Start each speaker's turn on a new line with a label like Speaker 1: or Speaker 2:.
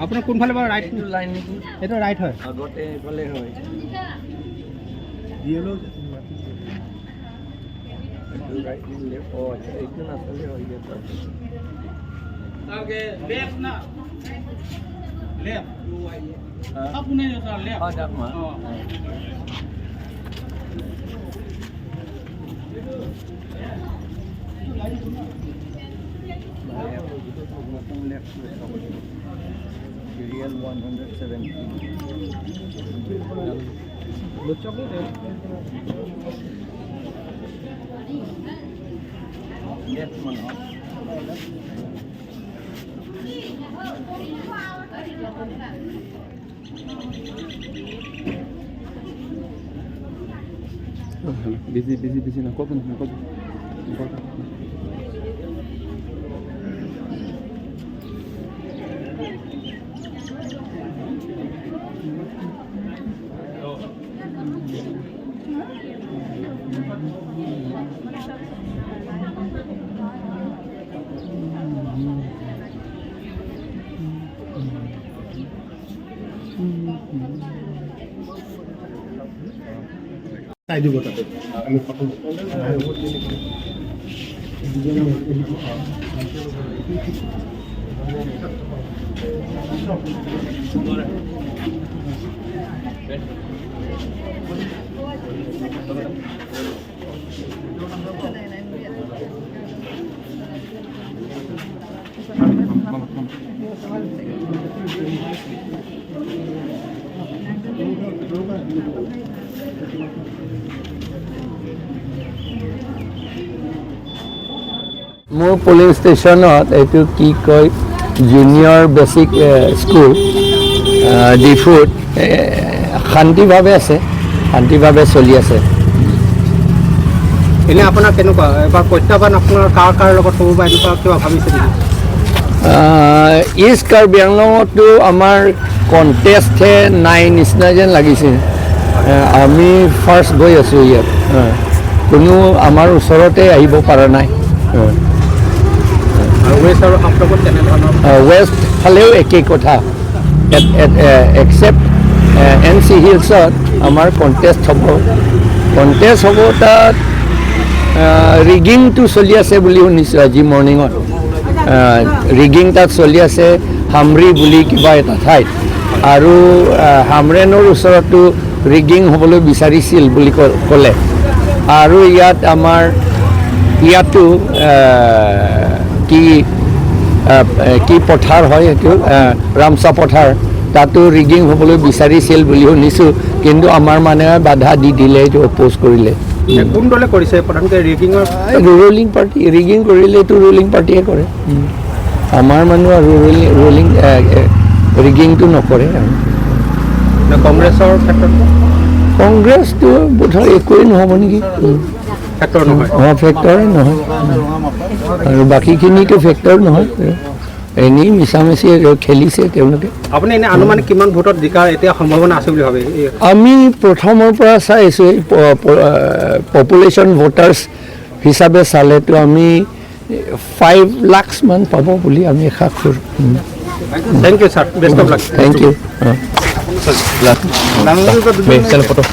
Speaker 1: আপোনাৰ কোনফালে বাৰু ৰাইট?
Speaker 2: এইটো লাইন নেকি?
Speaker 1: এইটো ৰাইট হয়।
Speaker 2: আগতে এইফালে হয়। এইটো ৰাইট, লেফ্ট। অঁ, আচ্ছা, এইটো নাচালে হৈ গ'ল।
Speaker 1: লেফ্ট না লেফ্ট? আপুনি লেফ্ট।
Speaker 2: অঁ, যাম।
Speaker 1: অঁ।
Speaker 2: Left, serial 170. Left মানে।
Speaker 3: বেছি বেছি বেছি নক'ব, নক'ব, নক'ব।
Speaker 1: চাই দিব তাতে আমি ফটো।
Speaker 2: মোৰ পলিং ষ্টেচনত এইটো কি কয়, জুনিয়ৰ বেচিক স্কুল ডিফুত শান্তিভাৱে আছে, শান্তিভাৱে চলি আছে।
Speaker 1: এনেই আপোনাৰ কেনেকুৱা, এবাৰ প্ৰত্যাহ্বান আপোনাৰ কাৰ কাৰ লগত হ'ব বা এনেকুৱা কিবা ভাবিছে নেকি?
Speaker 2: ইষ্ট কাৰ্বি আংলঙতো আমাৰ কণ্টেষ্টহে নাই নিচিনা যেন লাগিছে। আমি ফাৰ্ষ্ট গৈ আছোঁ ইয়াত। কোনো আমাৰ ওচৰতে আহিব পৰা নাই।
Speaker 1: আৰু ৱেষ্ট আৰু হাফলঙত কেনেধৰণৰ?
Speaker 2: ৱেষ্ট ফালেও একেই কথা, একচেপ্ট এন চি হিলছত আমাৰ কণ্টেষ্ট হ'ব। কণ্টেষ্ট হ'ব, তাত ৰিগিংটো চলি আছে বুলি শুনিছোঁ আজি মৰ্ণিঙত। ৰিগিং তাত চলি আছে হামৰি বুলি কিবা এটা ঠাইত আৰু হামৰেনৰ ওচৰতো ৰিগিং হ'বলৈ বিচাৰিছিল বুলি ক'লে। আৰু ইয়াত আমাৰ ইয়াতো কি কি পথাৰ হয় সেইটো, ৰামচা পথাৰ, তাতো ৰিগিং হ'বলৈ বিচাৰিছিল বুলি শুনিছোঁ। কিন্তু আমাৰ মানুহে বাধা দি দিলে, এইটো অপ'জ কৰিলে।
Speaker 1: কোন দলে কৰিছে প্ৰধানকৈ ৰিগিঙৰ?
Speaker 2: Ruling party. ৰিগিং কৰিলেতো ৰুলিং পাৰ্টিয়ে কৰে। আমাৰ মানুহ আৰু ৰুলিং ৰিগিংটো নকৰে আৰু।
Speaker 1: কংগ্ৰেছৰ ক্ষেত্ৰত?
Speaker 2: কংগ্ৰেছটো বোধহয় একোৱেই নহ'ব নেকি।
Speaker 1: ফেক্টৰ নহয়?
Speaker 2: অঁ, ফেক্টৰে নহয় আৰু বাকীখিনিতো ফেক্টৰ নহয়, এনেই মিছামিছি খেলিছে তেওঁলোকে।
Speaker 1: আপুনি এনে আনুমানিক কিমান ভোটত জিকাৰ এতিয়া সম্ভাৱনা আছে বুলি ভাবে এই?
Speaker 2: আমি প্ৰথমৰ পৰা চাই আছোঁ, পপুলেশ্যন ভোটাৰ্ছ হিচাপে চালেতো আমি 5 লাখছ মান পাব বুলি আমি আশা কৰোঁ।
Speaker 1: Thank you sir, best of luck.
Speaker 2: Thank you.
Speaker 3: Photo.